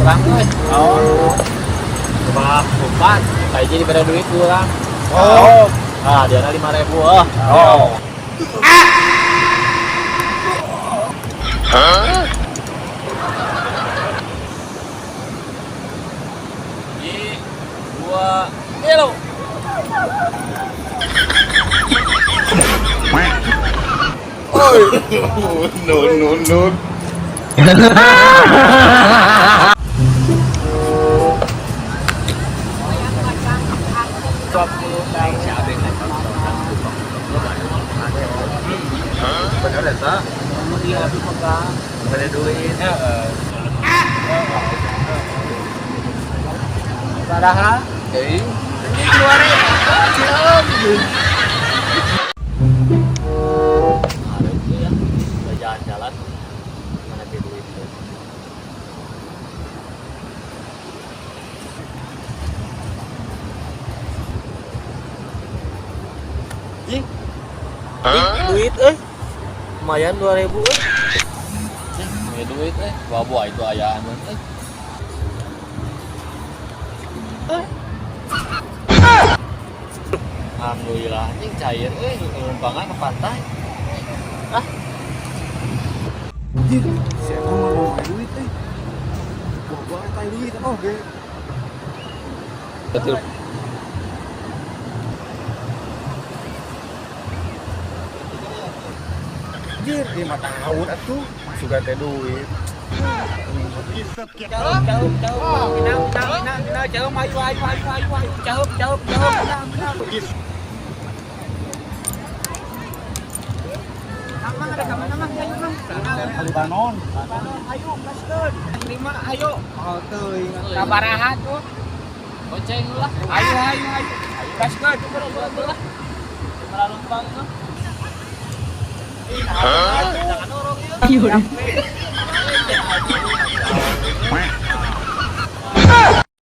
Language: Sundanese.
Urang euy. Oh. Coba empat, kayak jadi pada duit urang. Oh. Ah, dia 5.000 oh. Oh. Hah? Di dua, tilu. Oh, no, no, no. Bener eta. Iya, ada duit. Padahal, ini keluar ya, jalan-jalan mana duit. Ih, duit lumayan 2.000 Punya duit bawa itu ayaan Alhamdulillah anjing cair lumpangan ke pantai. Ah. Anjir, siapa mau duit Gua eta duit oge. Betul. Anjir, 5 tahun atuh suka teh duit. Jauh, jauh, jauh, minang, minang, minang, minang, jauh, ayo, ayo, ayo, ayo, ayo, jauh, jauh, jauh, minang, minang. Amang ada kamana mang, ayo mang. Kalibanon. Ayo, gaskeun. Terima, ayo. Oh, teuing. Sabaraha tuh? Goceng lah. Ayo, ayo, ayo. Gaskeun. Lah. Lumpang tuh. Hah?